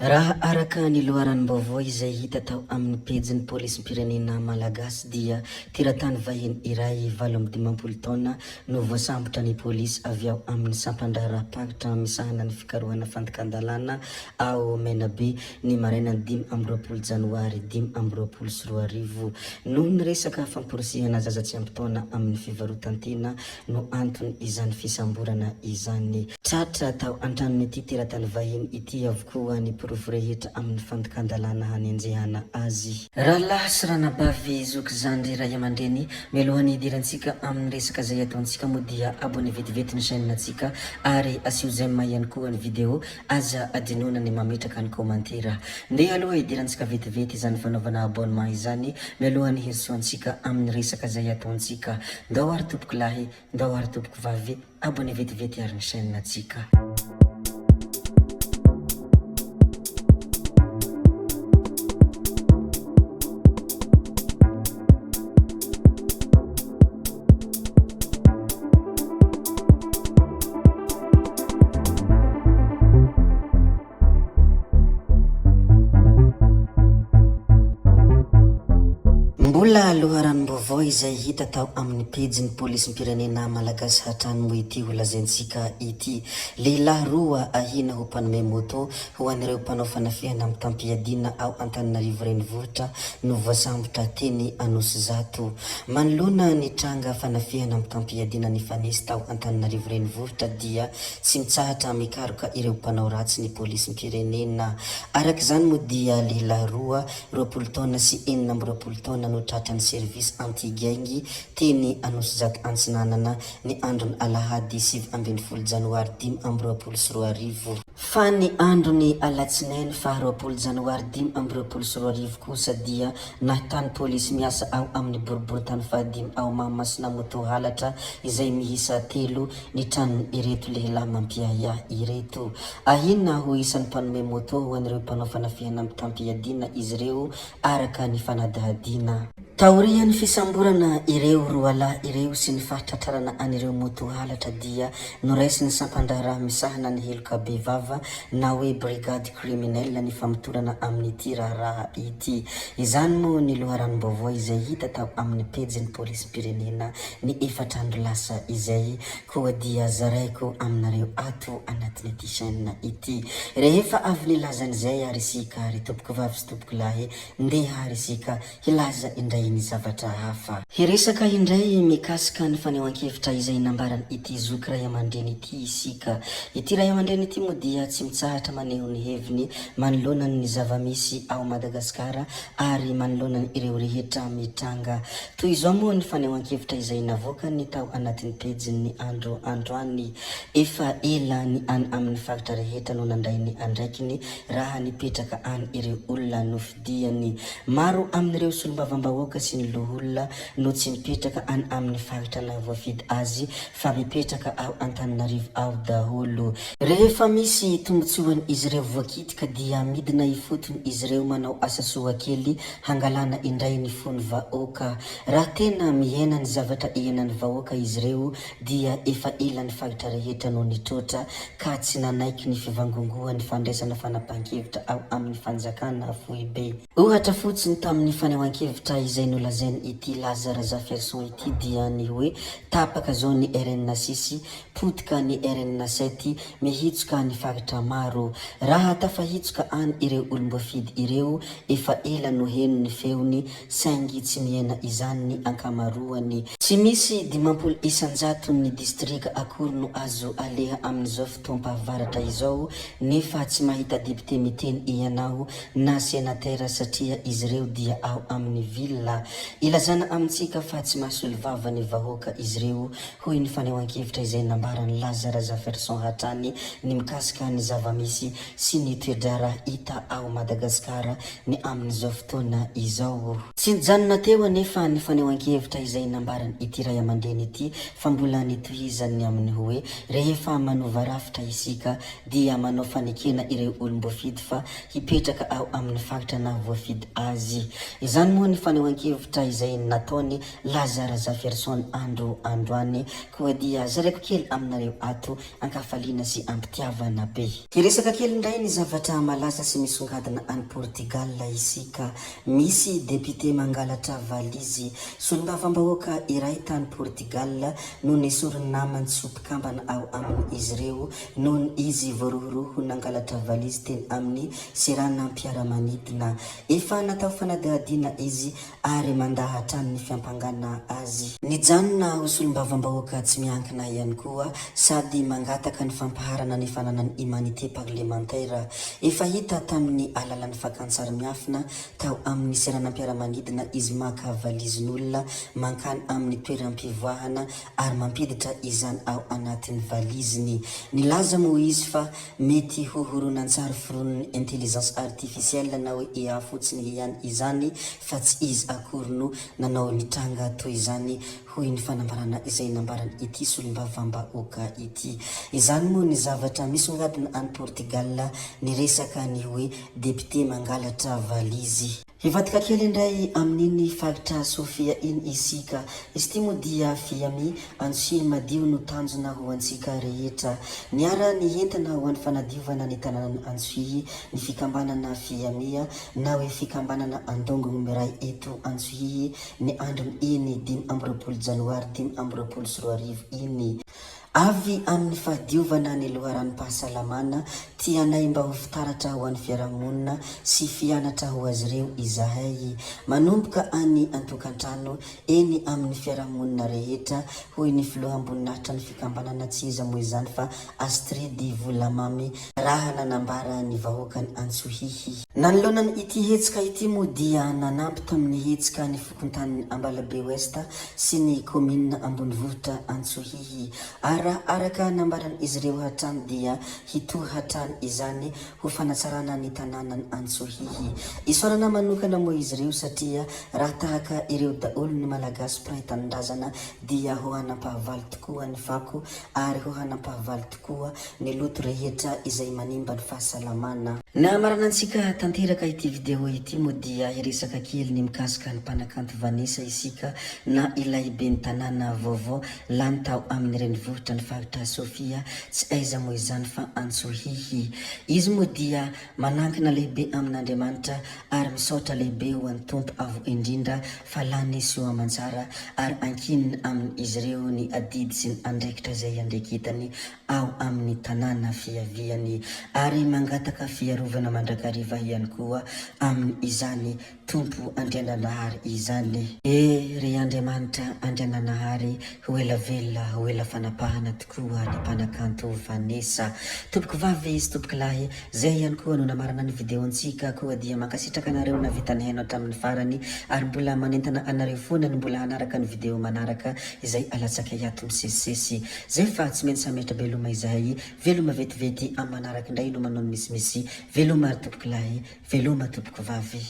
Raha araka ny loharanom-baovao izay hita tao amin'ny pejin'ny polisim-pirenena malagasy dia teratany vahiny iray 58 taona no voasambotra ny polisy avy ao amin'ny sampan-draharaham-paritra misahana ny fikarohana fandikan-dalàna ao Menabe ny marainan'ny 25 janoary 2025 noho ny resaka famporisihana zaza tsy ampy taona amin'ny fivarotan-tena no antony izany fisamborana izany. Tratra tao an-tranon'ity teratany vahiny ity avokoa ny porofo rehetra amin'ny fandikan-dalàna hanenjehana azy. Rahalahy sy ranabavy, zoky, zandry, ray aman-dreny, mialohan'ny hidirantsika amin'ny resaka izay ataontsika moa dia abonné vetivety ny chaîne-ntsika ary asio j'aime ihany koa ny vidéo, aza adinoina ny mametraka ny commentaire. Ndeha aloha hidirantsika vetivety izany fanaovana abonnement izany mialohan'ny hirosoantsika amin'ny resaka izay ataontsika. Ndao ary tompoko lahy, ndao ary tompoko vavy, abonné vetivety ary ny chaîne tsika. Mbola loharanom-baovao izay hita tao amin'ny pejin'ny polisim-pirenena malagasy hatrany moa ity holazaintsika ity. Lehilahy roa ahiana ho mpanome moto ho an'ireo mpanao fanafihana mitam-piadiana ao Antananarivo Renivohitra no voasambotra teny Anosizato. Manoloana ny tranga fanafihana mitam-piadiana nifanesy tao Antananarivo Renivohitra dia Tsy mitsahatra mikaroka ireo mpanao ratsy ny polisim-pirenena. Araka izany moa dia lehilahy roa, 20 taona sy 26 taona no tratran'ny service anti-gang teny Anosizato Antsinanana ny andron'ny alahady 19 janoary 2025. Fa ny andron'ny alatsinainy faha 20 janoary 2025 kosa dia nahitany polisy miasa ao amin'ny boriborintany fahadimy ao Mahamasina moto halatra izay miisa telo ny tranon'ireto lehilahy mampiahiahy ireto. Ahiana ho isan'ny mpanome moto ho an'ireo mpanao fanafihana mitam-piadiana izy ireo araka ny fanadihadiana. Taorian'ny fisamborana ireo roalahy ireo sy ny fahatratrarana an'ireo moto halatra dia noraisin'ny sampan-draharaha misahana ny heloka bevava na hoe brigade criminelle ny famotorana amin'ity raharaha ity. Izany moa ny loharanom-baovao izay hita tao amin'ny pejin'ny polisim-pirenena ny efatra andro lasa izay, koa dia zaraiko aminareo ato anatin'ity chaîne ity. Rehefa avy nilaza an'izay ary isika ry tompokovavy sy tompokolahy, ndeha ary isika hilaza indray ny zavatra hafa. Hiresaka indray mikasika ny fanehoan-kevitra izay nambaran'ity zoky ray aman-dreny ity isika. Ity ray aman-dreny ity moa dia tsy mitsahatra maneho ny heviny manoloana ny zava-misy ao Madagasikara ary manoloana ireo rehetra mitranga. Toy izao moa ny fanehoan-kevitra izay navoakany tao anatin'ny pejin'ny andro androany. Efa ela ny any amin'ny faritra rehetra no nandray ny andraikiny raha nipetraka any ireo olona nofidiany. Maro amin'ireo solombavambahoaka sy ny loholona no tsy mipetraka any amin'ny faritra nahavoafidy azy fa mipetraka ao Antananarivo ao daholo. Rehefa misy tombotsoan'izy ireo voakitika dia midina ifotony izy ireo manao asa soa kely hangalana indray ny fon'ny vahoaka. Raha tena mihena ny zavatra iainan'ny vahoaka izy ireo dia efa ela ny faritra rehetra no nitroatra ka tsy nanaiky ny fivangongoan'ny fandraisana fanapahan-kevitra ao amin'ny fanjakana foibe. Ohatra fotsiny tamin'ny fanehoan-kevitra izay nolazain'ity Laza Razafiarison ity dia ny hoe tapaka zao ny RN six, potika ny RN sept, mihitsoka ny faritra maro. Raha tafahitsoka any ireo olom-boafidy ireo, efa ela no heno ny feony saingy tsy mihena izany ny ankamaroany. Tsy misy 50 isan-jaton'ny distrika akory no azo aleha amin'izao fotoam-pahavaratra izao nefa tsy mahita député miteny ianao na sénateur satria izy ireo dia ao amin'ny ville. Ilazana amintsika fa tsy mahasolo vava ny vahoaka izy ireo, hoy ny fanehoan-kevitra izay nambaran'i Laza Razafiarison hatrany ny mikasika ny zava-misy sy ny toe-draharaha hita ao Madagasikara ny amin'izao fotoana izao. Tsy nijanona teo anefa ny fanehoan-kevitra izay nambaran'ity raiamandreny ity fa mbola nitohizany ny amin'ny hoe rehefa manova rafitra isika dia manao fanekena ireo olom-boafidy fa hipetraka ao amin'ny faritra nahavoafidy azy. Izany moa ny fanehoan-kevitra. fanehoan-kevitra izay nataony Laza Razafiarison andro androany, koa dia zaraiko kely aminareo ato ankafaliana sy ampitiavana be. Hiresaka kely indray ny zavatra malaza sy misongadina any Portugal isika. Misy député mangalatra valizy. Solombavambahoaka iray tany Portugal no nesorin'ny namany tsy ho mpikambana ao amin'izy ireo noho izy voarohirohy ho nangalatra valizy teny amin'ny seranam-piaramanidina. Efa natao fanadihadiana izy ary mandà hatrany ny fiampangana azy. Nijanona ho solombavambahoaka tsy miankina ihany koa sady mangataka ny fampaharana ny fananany immanité parlementaire. Efa hita tamin'ny alalan'ny fakan-tsary miafina tao amin'ny seranam-piaramanidina izy maka valizin'olona mankany amin'ny toeram-pivoahana ary mampiditra izany ao anatin'ny valiziny. Nilaza moa izy fa Mety ho horonantsary foronin'ny intelligence artificielle na hoe IA fotsiny ihany izany fa tsy izy akory no nanao ny tranga toy izany hoy ny fanambarana izay nambaran'ity solombavambahoaka ity. Izany moa ny zavatra misongadina any Portugal ny resaka ny hoe député mangalatra valizy. Hivadika kely indray amin'iny faritra Sofia iny isika. Izy ity moa dia Fiami, Antsohihy madio no tanjona ho antsika rehetra. Niara nientana ho an'ny fanadiovana ny tanànan'i Antsohihy ny fikambanana Fiamia na hoe fikambanana Andongo miray eto Antsohihy ny andron'iny 25 janoary 2025 iny. Avy amin'ny fahadiovana ny loharanom-pahasalamana, tianay mba ho fitaratra ho an'ny fiarahamonina sy fianatra ho azy ireo izahay. Manomboka any an-tokantrano, eny amin'ny fiarahamonina rehetra, hoy ny filoham-boninahitra ny fikambanana tsy iza moa izany fa Astrid Volamamy raha nanambara ny vahoakan'i Antsohihy. Nanoloana ity hetsika ity moa dia nanampy tamin'ny hetsika ny fokontanin'i Ambalabe Ouest sy ny kaominina ambonivohitra Antsohihy. Ary araka nambaran'izy ireo hatrany dia hitohy hatrany izany ho fanatsarana ny tanànan' Antsohihy. Isaorana manokana moa izy ireo satria raha tahaka ireo daholo ny Malagasy mpiray tanindrazana dia ho hanam-pahavalo tokoa ny fako ary ho hanam-pahavalo tokoa ny loto rehetra izay manimba ny fahasalamana. Nahamarana antsika tanteraka ity vidéo ity moa dia hiresaka kely ny mikasika ny mpanakanto Vanessa isika na ilay ben'ny tanàna vaovao lany tao amin'ny renivohitra ny faritra Sofia tsy aiza moa izany fa Antsohihy. Izy moa dia manankina lehibe amin'Andriamanitra ary misaotra lehibe ho an'ny Tompo Avo Indrindra fa lany soa aman-tsara ary ankininy amin'izy ireo ny adidy sy ny andraikitra izay iandreketany ao amin'ny tanàna fiaviany ary mangataka fiarovana mandrakariva ihany koa amin'izany Tompo Andriananahary izany. E ry Andriamanitra Andriananahary ho ela velona ho ela fanapahana tokoa ny mpanakanto Vanessa. Tompoko vavy sy tompoko lahy, zay ihany koa no namarana ny video-ntsika koa dia mankasitraka anareo navita nihaino hatramin'ny farany ary mbola manentana anareo foana ny mbola hanaraka ny video manaraka izay alatsakay ato misesisesy. Zay fa tsy maintsy hametra-beloma izahay, veloma vetivety amin'ny manaraka indray no manao ny misimisy, veloma ry tompoko lahy, veloma tompoko vavy.